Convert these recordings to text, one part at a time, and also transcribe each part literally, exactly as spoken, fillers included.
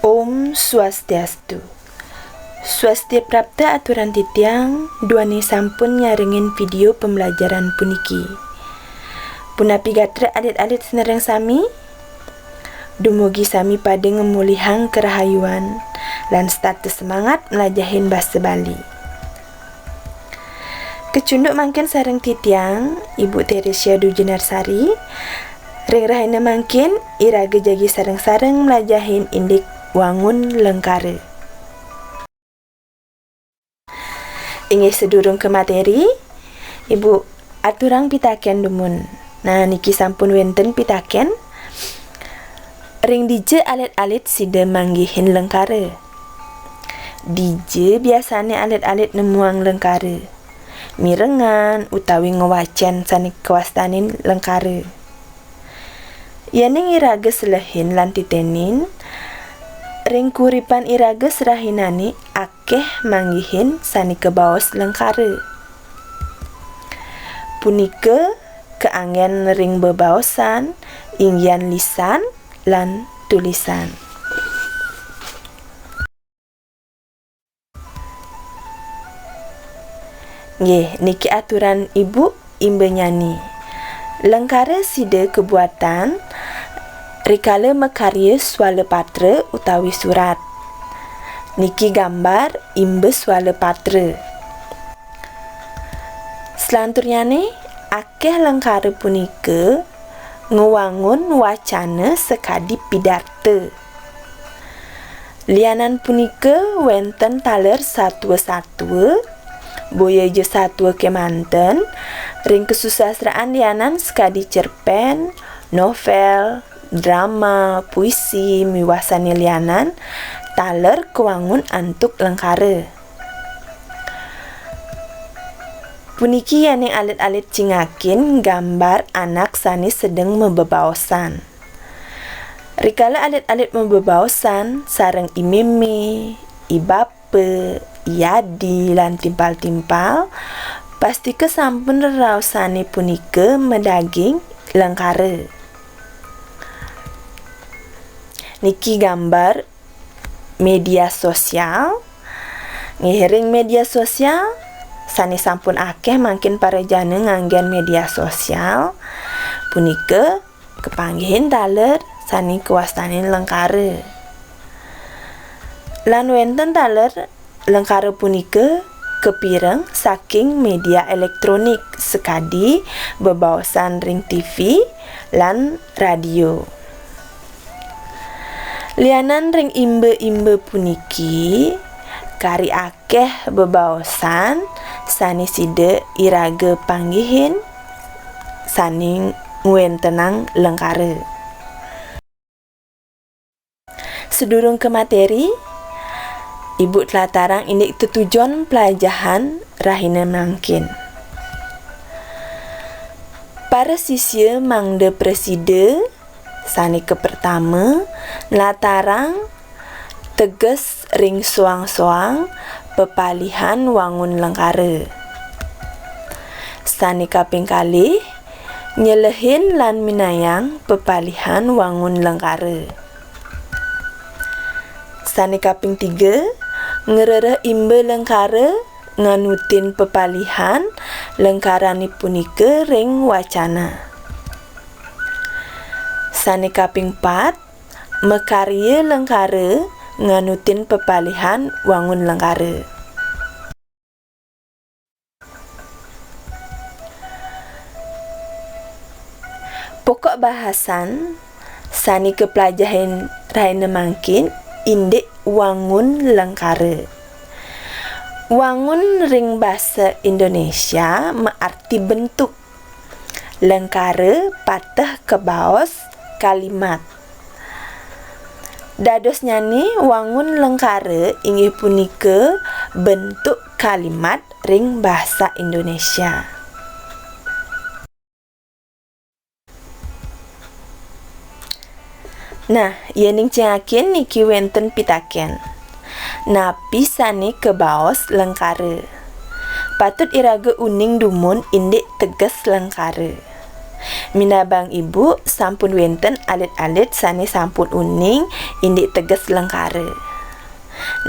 Om Swastiastu. Swastia prapta aturang titiang, duaning sampun nyarengin video pembelajaran puniki. Punapi gatra alit-alit sinareng sami? Dumugi sami pada ngamolihang karahayuan lan setata semangat mlajahin basa Bali. Kacunduk mangkin sareng titiang, Ibu Teresia Dujinarsari. Ring rahina mangkin, iraga jagi sareng-sareng mlajahin indik wangun lengkara. Inggih, sadurung ka materi, Ibu aturang pitaken dumun. Nah, niki sampun wenten pitaken. Ring dija alit-alit sida manggihin lengkara? Dija biasane alit-alit nemuang lengkara? Mirengan utawi ngwacen sane kawastanin lengkara. Yening iraga selehin lan titenin, ring kuripan iraga serahinane akeh manggihin sane kabaos lengkara. Punika kaanggen ring bebaosan, inggian lisan, lan tulisan. Nggih, niki aturan Ibu imba nyani. Lengkara sida kabuatan rikala makarya swala patra utawi surat. Niki gambar imba swala patra. Selanturnyane, akeh lengkara punika ngwangun wacana sakadi pidarta. Lianan punika wenten taler satua-satua, boya ja satua kemanten, ring kasusastraan lianan sakadi cerpen, novel, drama, puisi, miwah sane lianan, taler kawangun antuk lengkara. Puniki yening alit-alit cingakin gambar anak sane sedeng mabebaosan. Rikala alit-alit mabebaosan sareng i meme, i bapa, i adi, lan timpal-timpal, pastika sampun reraosane punika madaging lengkara. Niki gambar media sosial. Nggih, ring media sosial, sane sampun akeh mangkin parajana nganggen media sosial, punika kapanggihin taler sane kawastanin lengkara. Lan wenten taler lengkara punika kapireng saking media elektronik sakadi bebaosan ring T V lan radio. Lianan ring imba-imba puniki, kari akeh bebaosan sane sida iraga panggihin sane ngwentenang lengkara. Sadurung ka materi, Ibu tlatarang indik tetujon plajahan rahina mangkin. Para sisya mangda prasida, sane kapertama, nlatarang teges ring soang-soang pepalihan wangun lengkara. Sane kaping kalih, nyelehin lan minayang pepalihan wangun lengkara. Sane kaping tiga, ngrereh imba lengkara nganutin pepalihan lengkarane punika ring wacana. Sane kaping pat, makarya lengkara nganutin pepalihan wangun lengkara. Pokok bahasan sane kaplajahin rahina mangkin indik wangun lengkara. Wangun ring basa Indonesia maarti bentuk. Lengkara pateh kabaos kalimat. Dadosnyane wangun lengkara inggih punika bentuk kalimat ring basa Indonesia. Nah, yening cingakin niki wenten pitaken. Napi sane kabaos lengkara? Patut iraga uning dumun indik teges lengkara. Minabang ibu sampun wenten alit-alit sane sampun uning indik teges lengkara.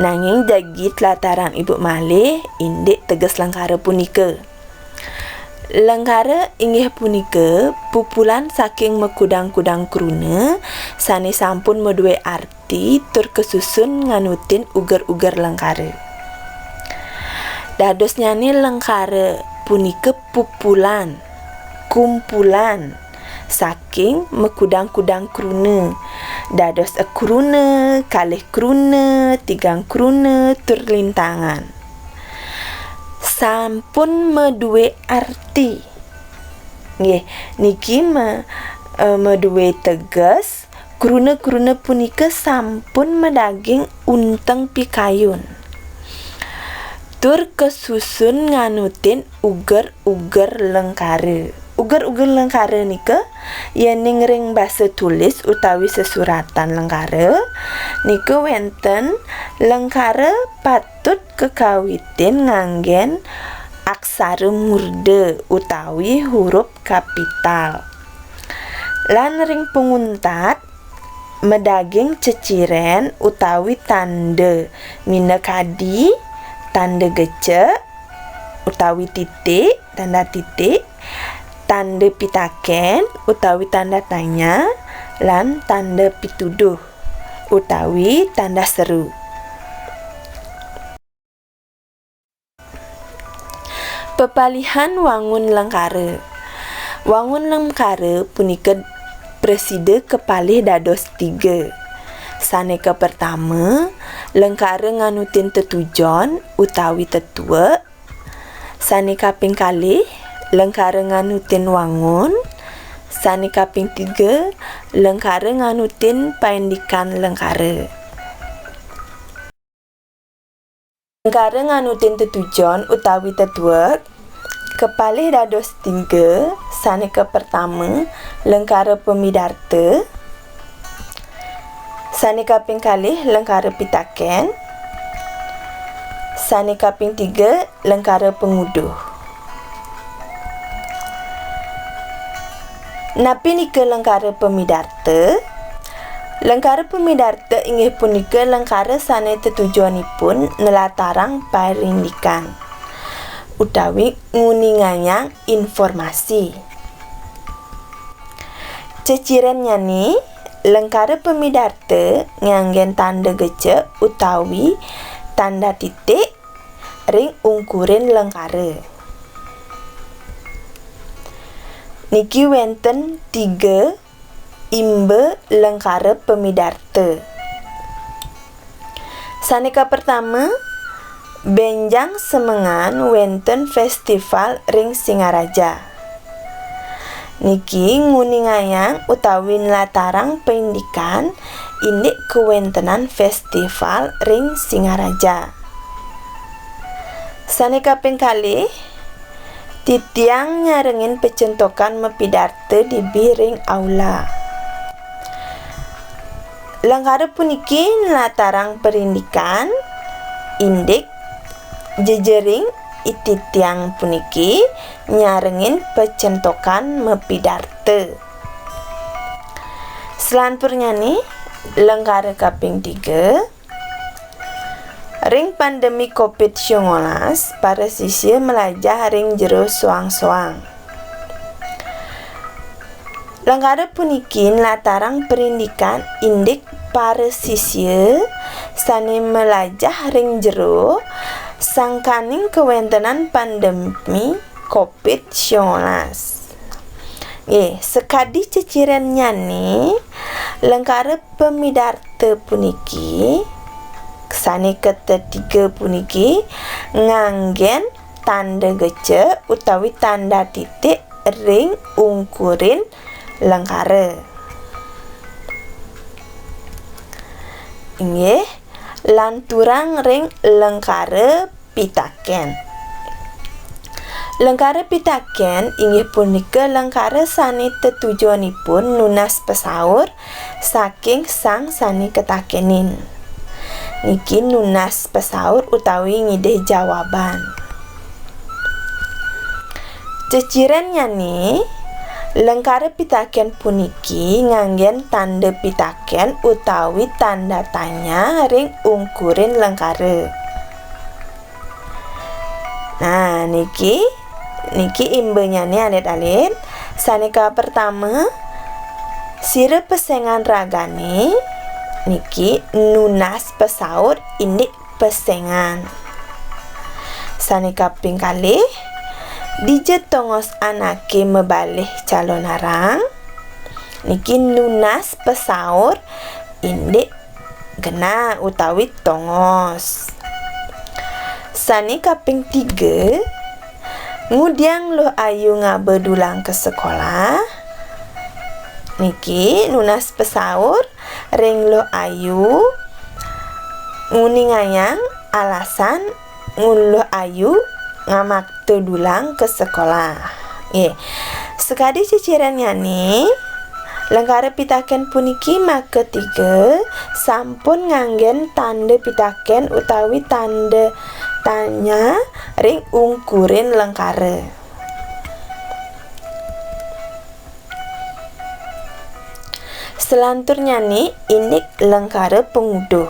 Nanging jagi tlatarang ibu malih indik teges lengkara punika. Lengkara inggih punika pupulan saking makudang-kudang kruna sane sampun madue arti tur kasusun nganutin uger-uger lengkara. Dadosnyane lengkara punika pupulan, kumpulan saking makudang-kudang kruna. Dados kruna, kalih kruna, tigang kruna, tur lintangan. Sampun madue arti. Nggih, niki ma-, eh, madue teges, kruna-kruna punika sampun madaging unteng pikayun. Tur kasusun nganutin uger-uger lengkara. Uger-uger lengkara nika, yening ring basa tulis utawi sesuratan lengkara, nika wenten lengkara patut kekawitin nganggen aksara murda utawi huruf kapital. Lan ring panguntat madaging ceciren utawi tanda, minakadi tanda gecek utawi titik, tanda titik, tanda pitaken utawi tanda tanya, lan tanda pituduh utawi tanda seru. Pepalihan wangun lengkara. Wangun lengkara punika prasida kepalih dados tiga. Sane kapertama, lengkara nganutin tetujon utawi tetuek. Sane kaping kalih, lengkara nganutin wangun. Sane kaping tiga, lengkara nganutin paindikan lengkara. Lengkara nganutin tetujon utawi tetuek kepalih dados tiga, sane kapertama, lengkara pamidarta, sane kaping kalih, lengkara pitaken, sane kaping tiga, lengkara panguduh. Napi nika lengkara pamidarta? Lengkara pamidarta inggih punika lengkara sane tetujonipun nlatarang parindikan utawi nguningayang informasi. Cecirennyane, lengkara pamidarta nganggen tanda gecek utawi tanda titik ring ungkurin lengkara. Niki wenten tiga imba lengkara pamidarta. Sane kapertama, benjang semengan wenten festival ring Singaraja. Niki nguningayang utawi nlatarang paindikan indik kawentenan festival ring Singaraja. Sane kaping kalih, titiang nyarengin pacentokan mapidarta dibi ring aula. Lengkara puniki nlatarang parindikan indik jejering i titiang puniki nyarengin pacentokan mapidarta. Salanturnyane, lengkara kaping tiga, ring pandemi covid sangalas, para sisia malajah ring jero soang-soang. Lengkara puniki nlatarang parindikan indik para sisia sane malajah ring jero sangkaning kawentenan pandemi covid sangalas. Nggih, sakadi cecirennyane, lengkara pamidarta puniki, sane katetiga puniki, nganggen tanda gecek utawi tanda titik ring ungkurin lengkara. Inggih, lanturang ring lengkara pitaken. Lengkara pitaken inggih punika lengkara sane tetujonipun nunas pasaur saking sang sane katakenin. Niki nunas pasaur utawi ngidih jawaban. Cecirennyane, Lengkara pitakén puniki nganggén tanda pitakén utawi tanda tanya ring ungkurin lengkara. Nah, niki, niki imbanyané alit-alit. Sané kapertama, sira pesengan ragané, niki nunas pasaur indik pesengan. Sané kaping kalih, dija tongos anaké mabalih calonarang, niki nunas pasaur indik genah utawi tongos. Sané kaping tiga, ngudiang Luh Ayu ngaba dulang ka sekolah. Niki nunas pasaur ring Luh Ayu nguningayang alasan Luh Ayu ngamakta dulang ka sekolah. Nggih. Sakadi cicirennyane, lengkara pitakén puniki makatiga sampun nganggén tanda pitakén utawi tanda tanya ring ungkurin lengkara. Salanturnyane indik lengkara panguduh.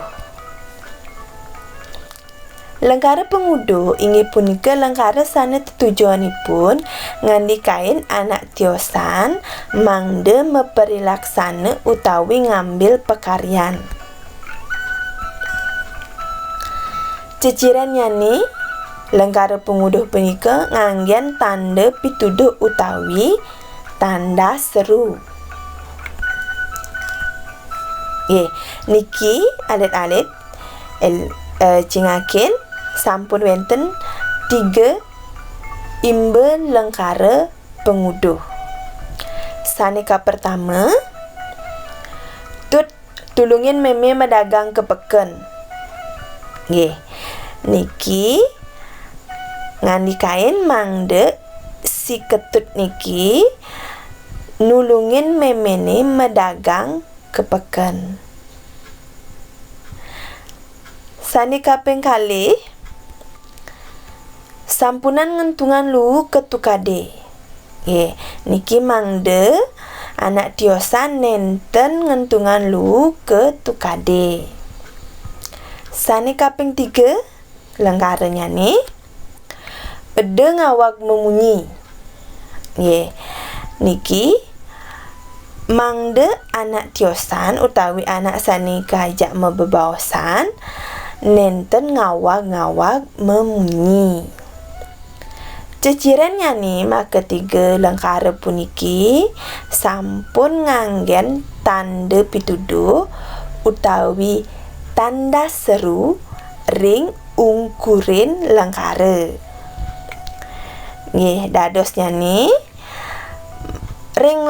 Lengkara panguduh inggih punika lengkara sane tetujonipun ngandikain anak tiosan mangda maparilaksana utawi ngambil pakaryan. Cecirennyane, lengkara panguduh punika nganggen tanda pituduh utawi tanda seru. Nggih, niki alit-alit, el-, eh, cingakin sampun wenten tiga imba lengkara panguduh. Sane kapertama, Tut, tulungin Meme madagang ka peken. Nggih, niki ngandikain mangda si Ketut niki nulungin Memene madagang ka peken. Sane kaping kalih, sampunang ngentungang luu ka tukade. Nggih, niki mangda anak tiosan nenten ngentungang luu ka tukade. Sane kaping tiga, lengkaranyane, eda ngawag mamunyi. Nggih. Niki mangda anak tiosan utawi anak sane kaajak mabebaosan nenten ngawag-ngawag mamunyi. Cecirennyane makatiga lengkara puniki sampun nganggen tanda pituduh utawi tanda seru ring ungkurin lengkara. Nggih, dadosnyane ring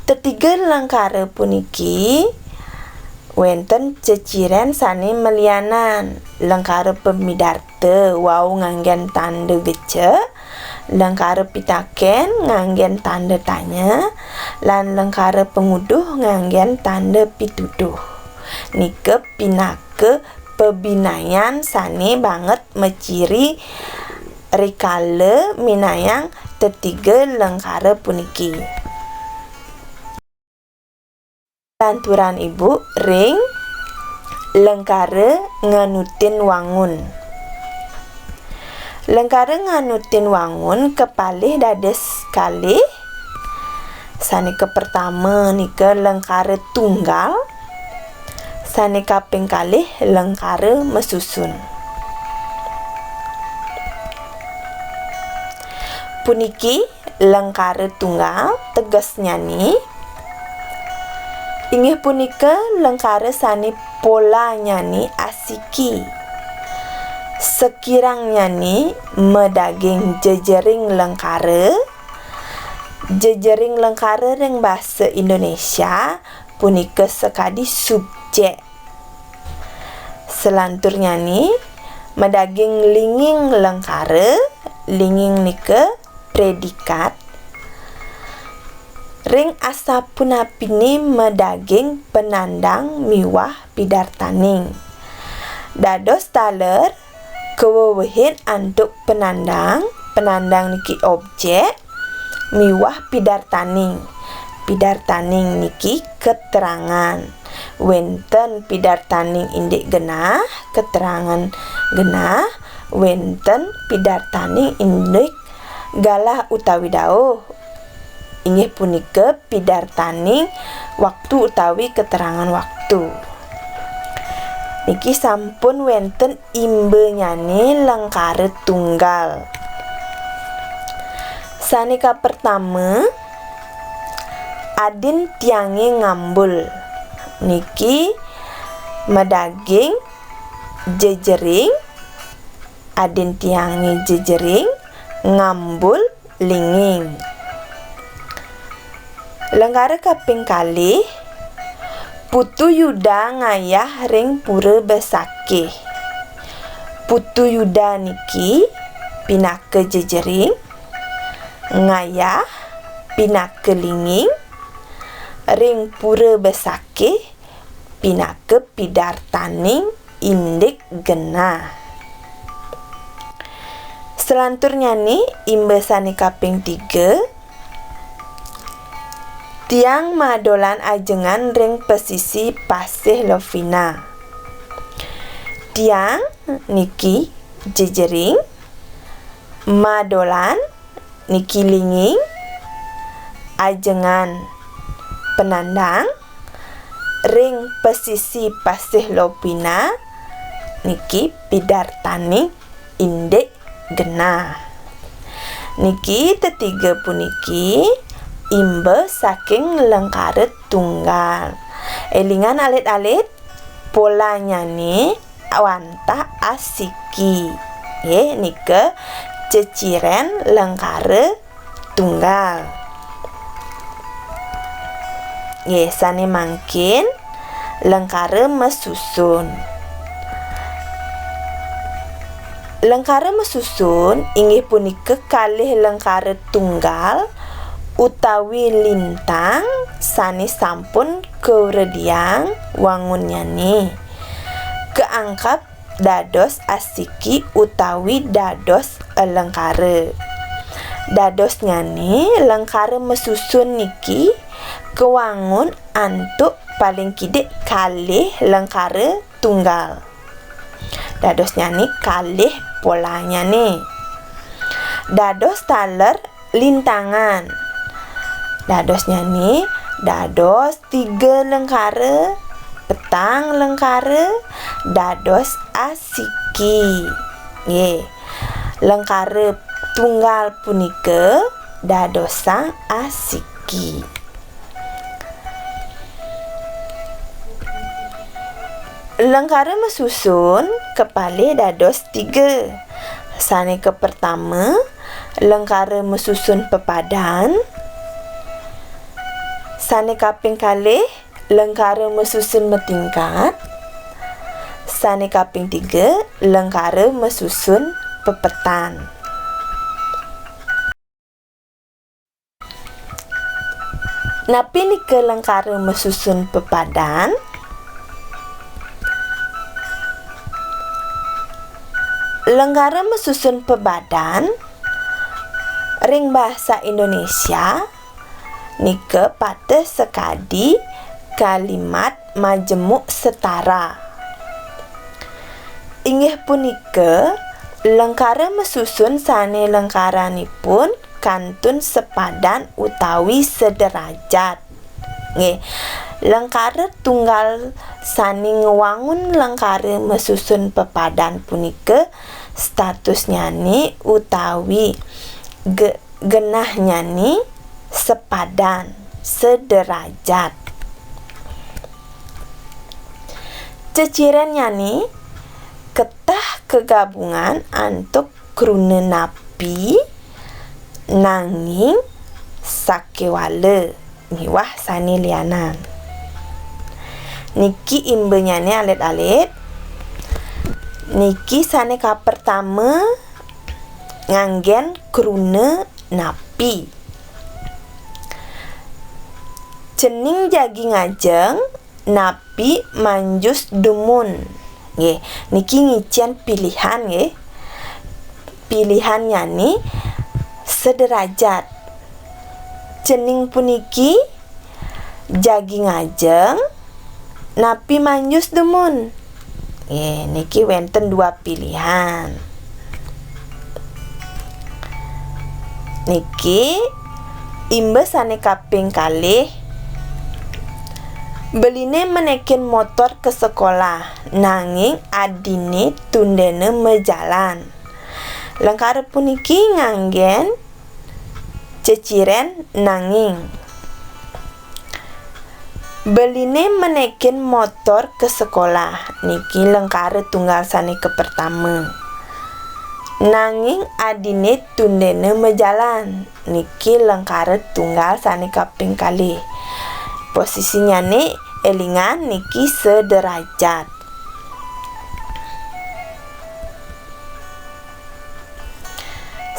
tetiga lengkara puniki wenten ceciren sane malianan. Lengkara pamidarta wau nganggen tanda gecek, lengkara pitaken nganggen tanda tanya, lan lengkara panguduh nganggen tanda pituduh. Nika pinaka pabinayan sane banget maciri rikala minayang tetiga lengkara puniki. Lanturan Ibu ring lengkara nganutin wangun. Lengkara nganutin wangun kapalih dados kalih. Sane kapertama nika lengkara tunggal, sane kaping kalih lengkara masusun. Puniki lengkara tunggal, tegesnyane inggih punika lengkara sane polanyane asiki. Sakirangnyané madaging jejering lengkara, jejering lengkara ring basa Indonesia punika sakadi subjek. Salanturnyané madaging linging lengkara, linging nika predikat. Ring asapunapiné madaging panandang miwah pidartaning. Dados taler kawewehin antuk panandang, panandang niki objek, miwah pidartaning. pidartaning niki keterangan. Wenten pidartaning indik genah, keterangan genah, wenten pidartaning indik galah utawi dauh, inggih punika pidartaning waktu utawi keterangan waktu. Niki sampun wenten imbenyane lengkara tunggal. Sane kapertama, adin tiange ngambul. Niki madaging jejering, adin tiange jejering, ngambul linging. Lengkara kaping kalih, Putu Yuda ngayah ring pura besakih. Putu Yuda niki pinaka jejering, ngayah pinaka linging, ring pura besakih pinaka pidartaning indik genah. Selanturnyane imba sane kaping tiga, tiang madolan ajengan ring pesisi Pasih Lovina. Tiang niki jejering, madolan niki linging, ajengan penandang, ring pesisi Pasih Lovina niki pidartaning indik genah. Niki tetiga puniki imba saking lengkara tunggal. Elingan alit-alit, polanyane wantah asiki. Nggih, nika ceciren lengkara tunggal. Nggih, sane mangkin lengkara masusun. Lengkara masusun inggih punika kalih lengkara tunggal utawi lintang sane sampun kaurediang wangunnyane. Kaangkep dados asiki utawi dados alengkara. Dadosnyane lengkara masusun niki kawangun antuk paling kidik kalih lengkara tunggal. Dadosnyane kalih polanyane. Dados taler lintangan. Dadosnyane dados tiga lengkara, petang lengkara, dados asiki. Nggih. Lengkara tunggal punika dadosang asiki. Lengkara masusun kapalih dados tiga. Sane kapertama, lengkara masusun pepadan. Sane kaping kalih, lengkara masusun matingkat. Sane kaping tiga, lengkara masusun pepetan. Napi nika lengkara masusun pepadan? Lengkara masusun pepadan ring basa Indonesia nika pateh sakadi kalimat majemuk setara. Inggih punika lengkara masusun sane lengkaranipun kantun sepadan utawi sederajat. Nggih, lengkara tunggal sane ngwangun lengkara masusun pepadan punika statusnyane utawi ge-, genahnyane sepadan, sederajat. Cecirennyane ketah kagabungan antuk kruna napi, nanging, sakewala miwah sane lianan. Niki imbanyane alit-alit. Niki sane kapertama nganggen kruna napi. Cening jagi ngajeng napi manjus dumun. Nggih, niki ngicen pilihan nggih. Pilihannyane sederajat. Cening puniki Jagi ngajeng napi manjus dumun? Nggih, niki wenten dua pilihan. Niki imba sane kaping kalih. Beline menekin motor ke sekolah, nanging adine tundena majalan. Lengkara puniki nganggen ceciren nanging. Beline menekin motor ke sekolah, niki lengkara tunggal sane kapertama. Nanging adine tundena majalan, niki lengkara tunggal sane kaping kalih. Posisinyane elingan niki sederajat.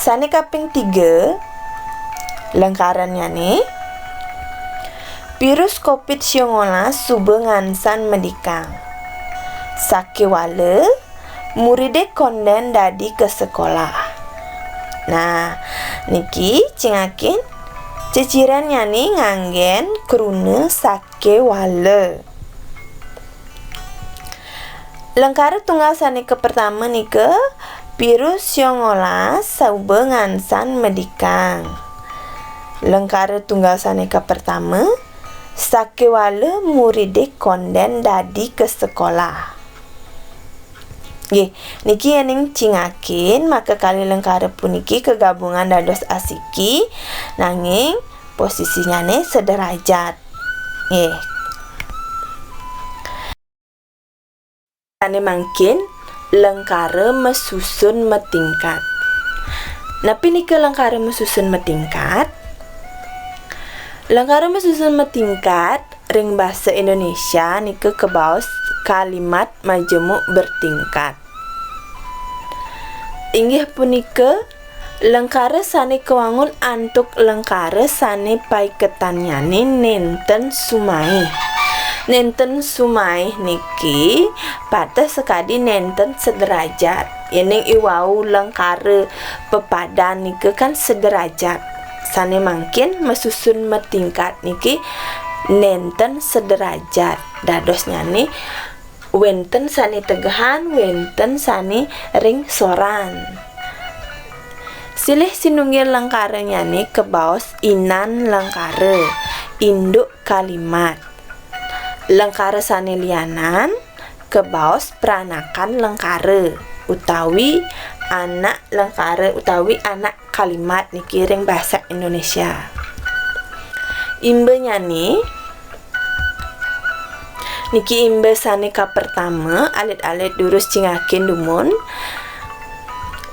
Sane kaping tiga, lengkarannyane, virus covid siongolas suba ngansan medikang. Sakewala muride konden dadi ka sekolah. Nah, niki cingakin cecirennyane nganggen kruna sakewala. Lengkara tunggal sane kapertama nika, virus siongolas suba ngansan medikang. Lengkara tunggal sane kapertama, sakewala muride konden dadi ka sekolah. Nggih, niki yening cingakin maka kalih lengkara puniki kagabungan dados asiki, nanging posisinyane sederajat. Nggih. Sane mangkin lengkara masusun matingkat. Napi nika lengkara masusun matingkat? Lengkara masusun matingkat ring basa Indonesia nika kabaos kalimat majemuk bertingkat. Inggih punika lengkara sane kawangun antuk lengkara sane paiketannyane nenten sumaih. Nenten sumaih niki pateh sakadi nenten sederajat. Yening iwau lengkara pepadan nika kan sederajat. Sane mangkin masusun matingkat niki nenten sederajat. Dadosnyane wenten sane tegehan, wenten sane ring soran. Silih sinunggil lengkaranyane kabaos inan lengkara, induk kalimat. Lengkara sane lianan kabaos pranakan lengkara utawi anak lengkara utawi anak kalimat niki ring basa Indonesia. Imbanyane niki imba sane kapertama, alit-alit durus cingakin dumun.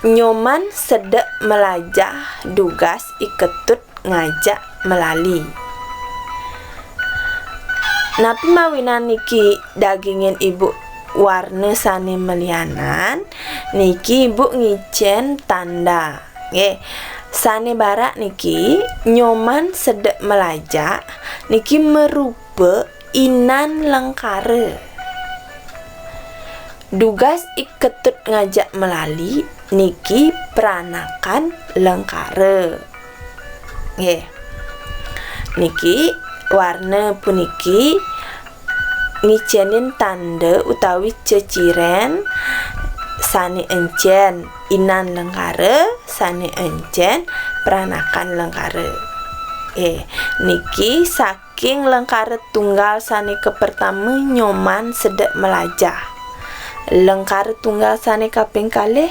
Nyoman sedek melajah dugas i Ketut ngajak melali. Napi mawinan niki dagingin ibu warna sane malianan? Niki ibu ngicen tanda. Nggih. Sane barak niki Nyoman sedek melajah niki marupa inan lengkara. Dugas i Ketut ngajak melali niki pranakan lengkara. Nggih. Niki warna puniki ngicenin tanda utawi ceciren sane encen inan lengkara, sane encen pranakan lengkara. Eh, niki saking lengkara tunggal sane kapertama Nyoman sedek melajah. Lengkara tunggal sane kaping kalih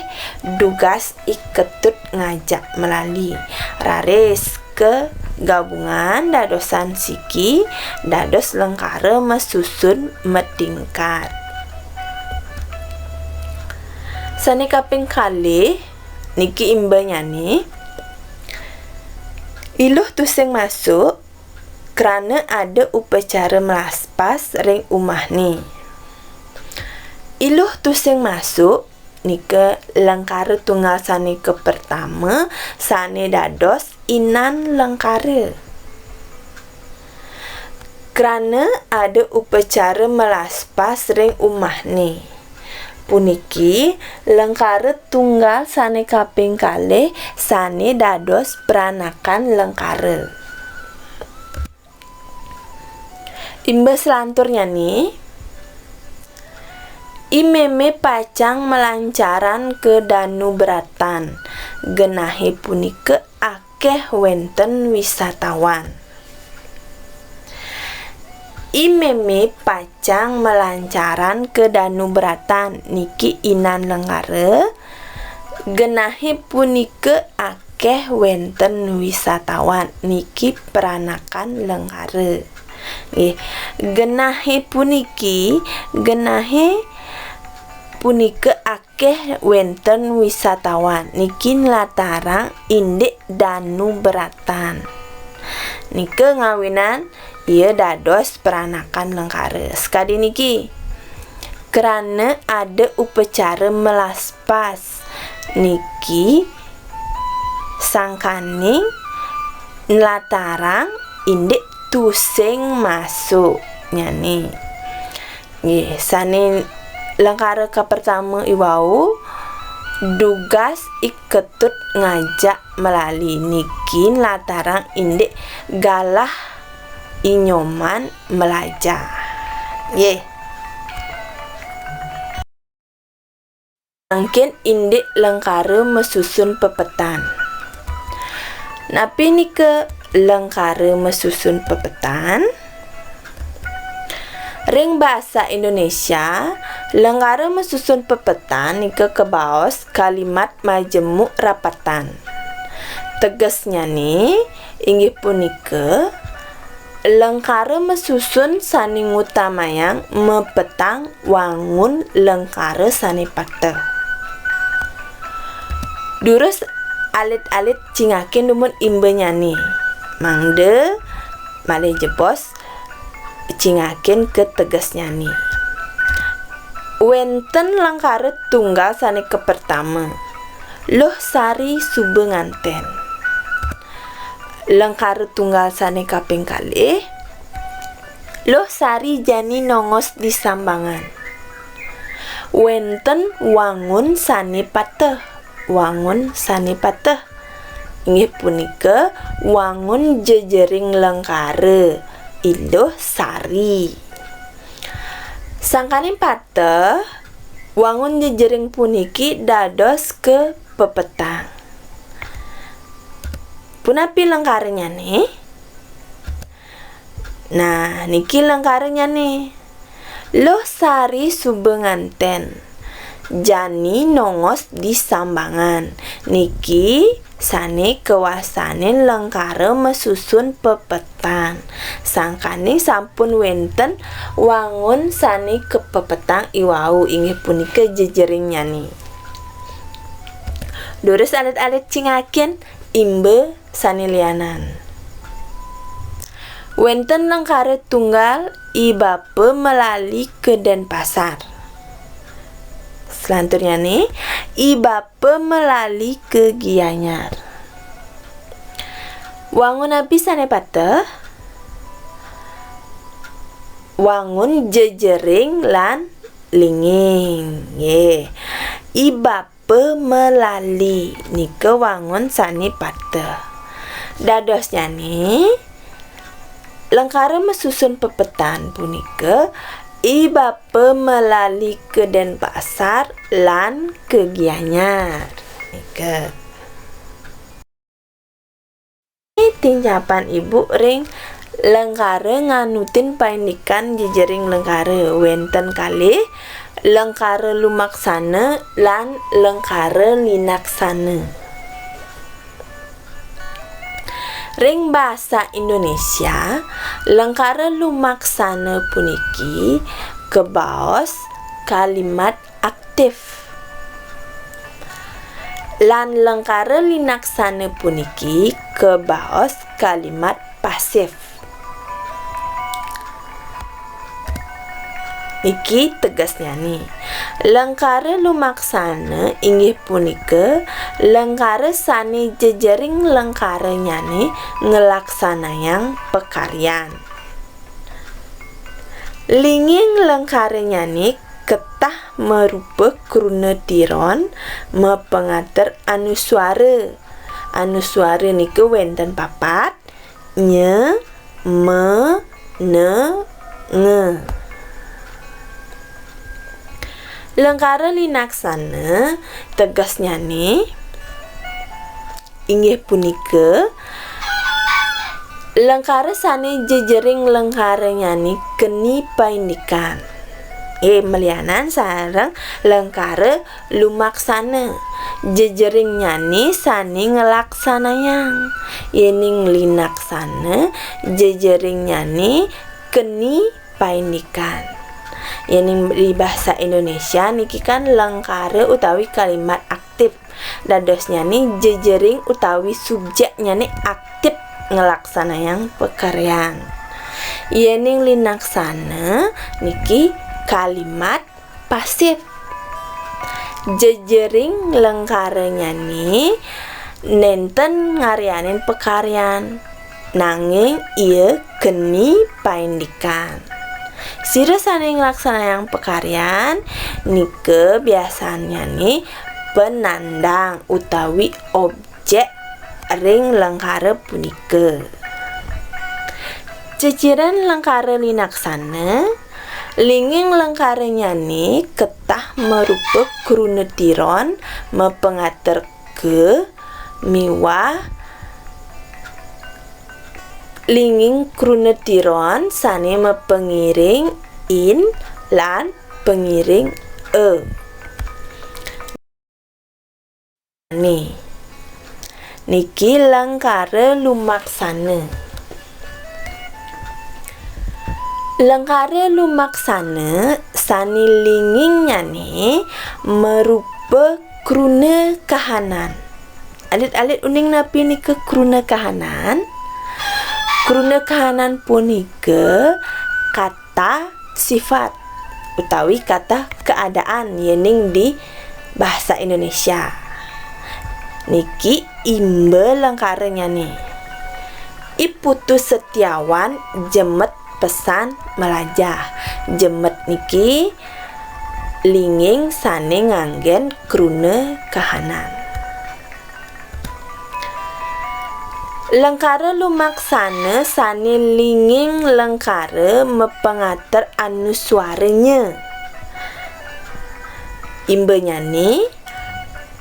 Dugas i Ketut ngajak melali. Raris kagabungan dadosan siki dados lengkara masusun matingkat. Sane kaping kalih niki imbanyane, Iluh tusing masuk krana ada upacara melaspas ring umahne. Iluh tusing masuk nika lengkara tunggal sane kapertama sane dados inan lengkara. Krana ada upacara melaspas ring umahne. Puniki lengkara tunggal sane kaping kalih sane dados pranakan lengkara. Imba selanturnyané, I Mémé pacang malancaran ka Danu Beratan. Genahé punika akéh wénten wisatawan. I Mémé pacang malancaran ka Danu Beratan, niki inan lengkara. Genahé punika akéh wénten wisatawan, niki peranakan lengkara. Nggih, genahé puniki, genahé punika akéh wénten wisatawan, niki nlatarang indik Danu Beratan. Nika ngawinan ia dados peranakan lengkara. Sakadi niki, krana ada upacara melaspas niki sangkaning nlatarang indik tusing masuknyané. Nggih, sané lengkara kapertama iwau, dugas I Ketut ngajak malali niki nlatarang indik galah I Nyoman malajah. Nggih. Mangkin indik lengkara masusun pepetan. Napi nika lengkara masusun pepetan? Ring basa Indonesia, lengkara masusun pepetan nika kabaos kalimat majemuk rapatan. Tegesnyané inggih punika, lengkara masusun sané ngutamayang mapetang wangun lengkara sané pateh. Durus alit-alit cingakin dumun imbanyané, mangda malih jebos cingakin ka tegesnyané. Wénten lengkara tunggal sané kapertama, Luh Sari suba ngantén. Lengkara tunggal sané kaping kalih, Luh Sari jani nongos di sambangan. Wénten wangun sané pateh, wangun sané pateh. Inggih punika wangun jejering lengkara, I Luh Sari. Sangkaning pateh, wangun jejering puniki dados kapepetang. Punapi lengkaranyané? Nah, niki lengkaranyané. Luh Sari suba ngantén. Jani nongos di sambangan. Niki sané kawastanin lengkara masusun pepetan. Sangkaning sampun wénten wangun sané kapepetang iwau, inggih punika jejeringnyané. Durus alit-alit cingakin imba sané lianan. Wénten lengkara tunggal, I Bapa malali ka Denpasar. Selanturnyané, I Bapa malali ka Gianyar. Wangun napi sané pateh? Wangun jejering lan linging. Nggih. I Bapa malali nika wangun sané pateh. Dadosnyané, lengkara masusun pepetan punika, I Bapa malali ka Denpasar lan ka Gianyar. Nika. Tincapan Ibu ring lengkara nganutin paindikan jejering lengkara, wénten kalih, lengkara lumaksana lan lengkara linaksana. Ring basa Indonesia, lengkara lumaksana puniki kabaos kalimat aktif. Lan lengkara linaksana puniki kabaos kalimat pasif. Niki tegesnyané. Lengkara lumaksana inggih punika lengkara sané jejering lengkaranyané nglaksanayang pakaryan. Linging lengkaranyané ketah marupa kruna tiron mapangater anuswara. Anuswara nika wénten papat, nya, ma, na, nge. Lengkara linaksana tegesnyane inggih punika lengkara sane jejering lengkaranyane keni paindikan. Eh, malianan sareng lengkara lumaksana, jejeringnyane sane nglaksanayang. Yening linaksana, jejeringnyane keni paindikan. Yening di basa Indonesia niki kan lengkara utawi kalimat aktif. Dadosnyane jejering utawi subjeknyane aktif nglaksanayang pakaryan. Yening linaksana niki kalimat pasif. Jejering lengkaranyane nenten ngaryanin pakaryan, nanging ia keni paindikan. Sira sane nglaksanayang pakaryan nika biasanyane penandang utawi objek ring lengkara punika. Ceciren lengkara linaksana, linging lengkaranyane ketah marupa kruna tiron, mapangater ka miwah linging kruna tiron sane mapangiring in lan pangiring a. Ni. Niki lengkara lumaksana. Lengkara lumaksana sane lingingnyane marupa kruna kahanan. Alit-alit uning napi nika kruna kahanan? Kruna kahanan punika kata sifat utawi kata keadaan yening di bahasa Indonesia. Niki imba lengkaranyane. I Putu Setiawan jemet pesan melajah. Jemet niki linging sane nganggen kruna kahanan. Lengkara lumaksana sane linging lengkara mapangater anuswara nya. Imbanyane,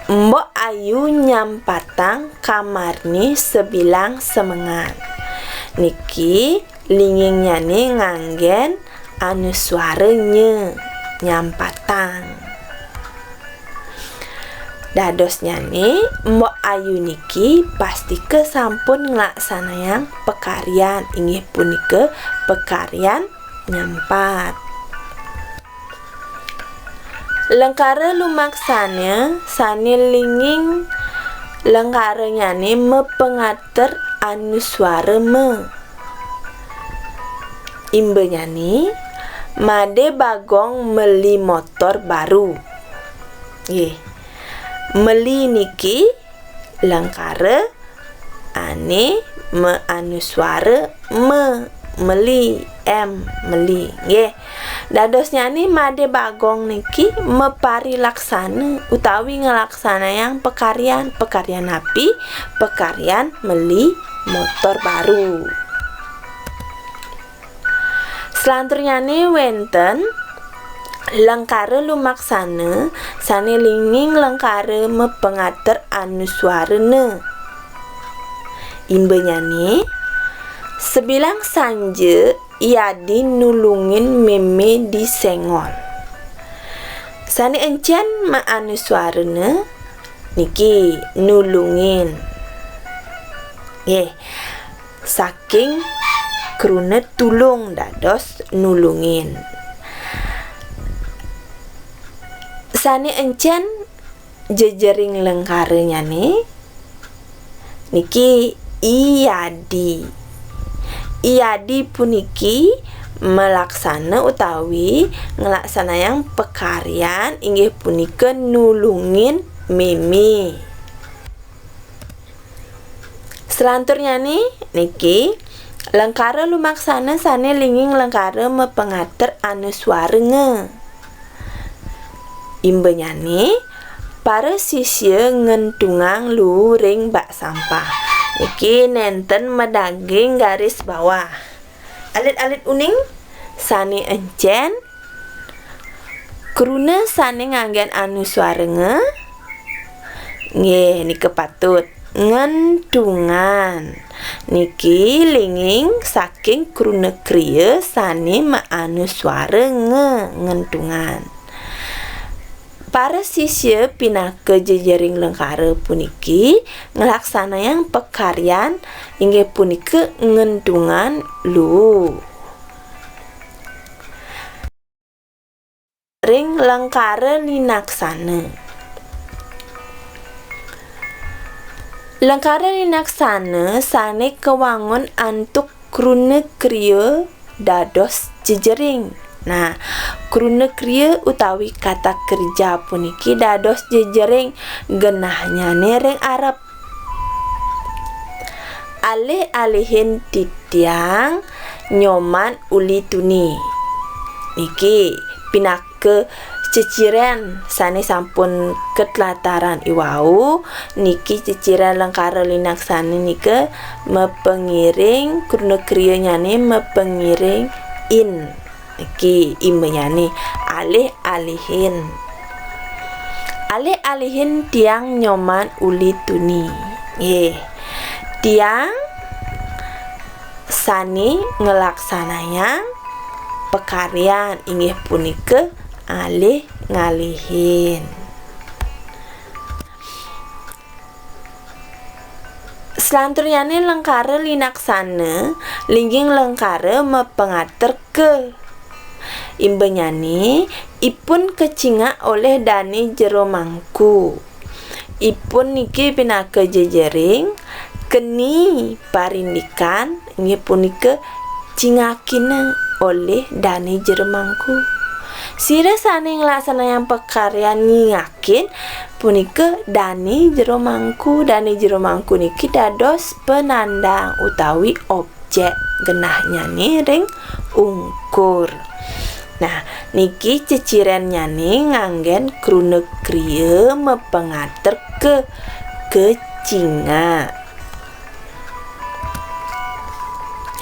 Mbok Ayu nyampatang kamarne sabilang semengan. Niki lingingnyane nganggen anuswara nya, nyampatang. Dadosnyane, Mbok Ayu niki pastika sampun nglaksanayang pakaryan, inggih punika pakaryan nyampat. Lengkara lumaksana sane linging lengkaranyane mapangater anuswara ma. Imbanyane, Made Bagong meli motor baru. Nggih. Meli niki lengkara ane maanuswara ma, meli, M, meli. Nggih. Dadosnyane Made Bagong niki maparilaksana utawi nglaksanayang pakaryan. Pakaryan napi? Pakaryan meli motor baru. Salanturnyane wenten lengkara lumaksana sane linging lengkara mapangater anuswara na. Imbanyane, sabilang sanja I Adi nulungin meme di sengon. Sane encen maanuswara na niki nulungin. Nggih. Saking kruna tulung dados nulungin. Sane encen jejering lengkaranyane niki I Adi. I Adi puniki malaksana utawi nglaksanayang pakaryan inggih punika nulungin meme. Salanturnyane niki lengkara lumaksana sane linging lengkara mapangater anuswara nga. Imbanyane, para sisya ngentungang lu ring bak sampah. Niki nenten madaging garis bawah. Alit-alit uning, Sané encén, kruna sané nganggén anuswara nga. Nggih, nika patut. Ngentungan. Niki linging saking kruna kriya sané maanuswara nga, ngentungan. Para sisya pinaka jejering lengkara puniki nglaksanayang pakaryan inggih punika ngentungan lu. Ring lengkara linaksana. Lengkara linaksana sané kawangun antuk kruna kriya dados jejering. Nah, kruna kriya utawi kata kerja puniki dados jejering, genahnyané ring arep. Alih-alihin titiang Nyoman uli tuni. Niki pinaka ceciren sané sampun katlatarang iwau, niki ceciren lengkara linaksana nika mapangiring, kruna kriyanyané mapangiring in. Niki imbanyané alih-alihin. Alih-alihin tiang Nyoman uli tuni. Nggih. Tiang sané nglaksanayang pakaryan inggih punika alih-ngalihin. Selanturnyané lengkara linaksana, lingging lengkara mapangater ka. Imbanyané ipun kacingak olih dané jero mangku. Ipun niki pinaka jejering, keni parindikan, inggih punika cingakina olih dané jero mangku. Sira sané nglaksanayang pakaryan nyingakin punika dané jero mangku. Dané jero mangku niki dados panandang utawi ob- jek genahnyané ring ungkur. Nah, niki cecirennyané nganggén kruna kriya mapangater ka, kacingak.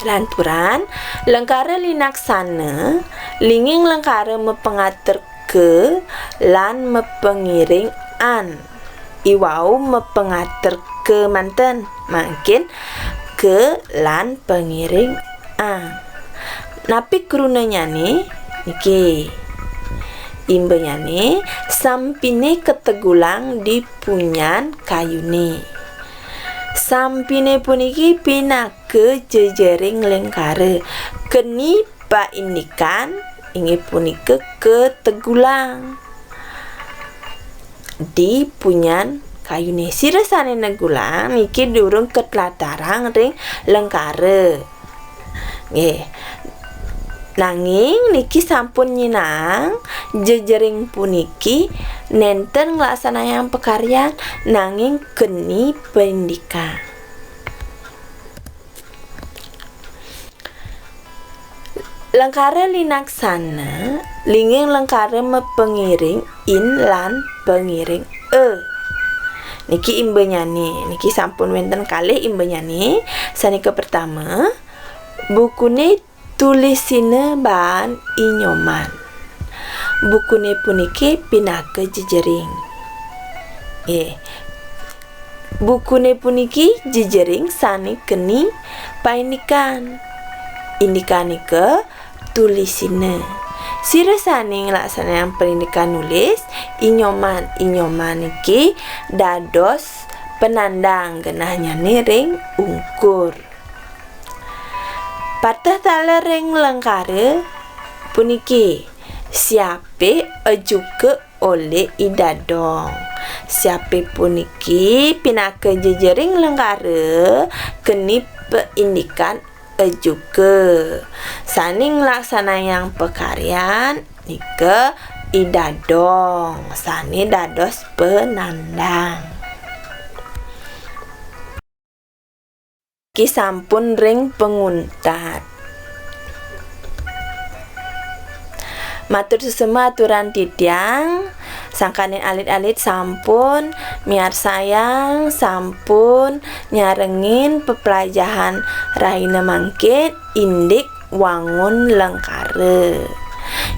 Lanturan, lengkara linaksana, lingging lengkara mapangater ka lan mapangiring an. Iwau mapangater ka manten, mangkin ka lan pangiring ang. Napi krunanyané? Niki. Imbanyané, sampiné kategulang di punyan kayuné. Sampiné puniki pinaka jejering lengkara. Keni paindikan inggih punika kategulang di punyan kayuné. Sira sané negulang niki durung katlatarang ring lengkara. Nggih. Nanging niki sampun nyinahang jejering puniki nénten nglaksanayang pakaryan nanging keni paindikan. Lengkara linaksana, lingging lengkara mapangiring in lan pangiring a. Niki imbanyané, niki sampun wénten kalih imbanyané. Sané kapertama, bukuné tulisina baan I Nyoman. Bukuné puniki pinaka jejering. Nggih. Bukuné puniki jejering sané keni paindikan. Indikan nika tulisina. Sira sané nglaksanayang paindikan nulis, I Nyoman. I Nyoman niki dados panandang genahnyané ring ungkur. Pateh taler ring lengkara puniki, siape ejuka olih I Dadong. Siape puniki pinaka jejering lengkara keni paindikan ejuka. Sané nglaksanayang pakaryan nika I Dadong, sané dados panandang. Niki sampun ring panguntat. Matur suksma aturan titiang, sangkaning alit-alit sampun miarsayang, sampun nyarengin peplajahan rahina mangkin, indik wangun lengkara.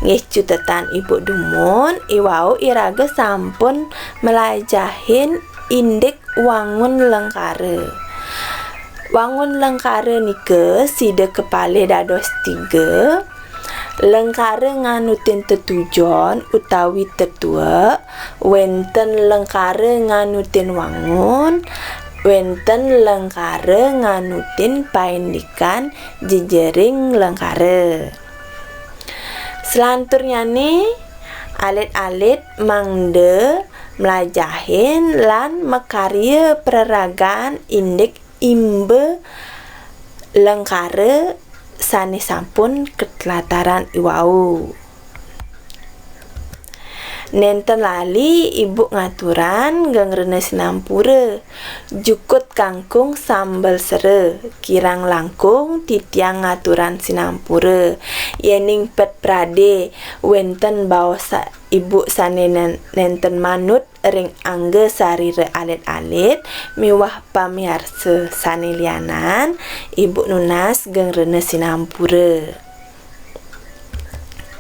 Nggih, cutetan Ibu dumun, iwau iraga sampun mlajahin indik wangun lengkara. Wangun lengkara nika sida kepalih dados tiga. Lengkara nganutin tetujon utawi tetuek, wenten lengkara nganutin wangun, wenten lengkara nganutin paindikan jejering lengkara. Selanturnyane, alit-alit mangda mlajahin lan makarya praragan indik imba lengkara sane sampun katlatarang iwau. Nenten lali Ibu ngaturang geng rena sinampura. Jukut kangkung sambel sera, kirang langkung titiang ngaturang sinampura. Yening pet prade wenten baos sa-, Ibu sane nen-, nenten manut ring angga sarira alit-alit miwah pamiarsa sane lianan, Ibu nunas geng rena sinampura.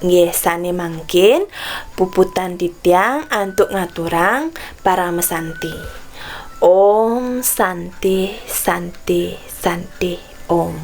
Nggih, sane mangkin puputan titiang antuk ngaturang paramasanti. Om Santi, Santi, Santi, Om.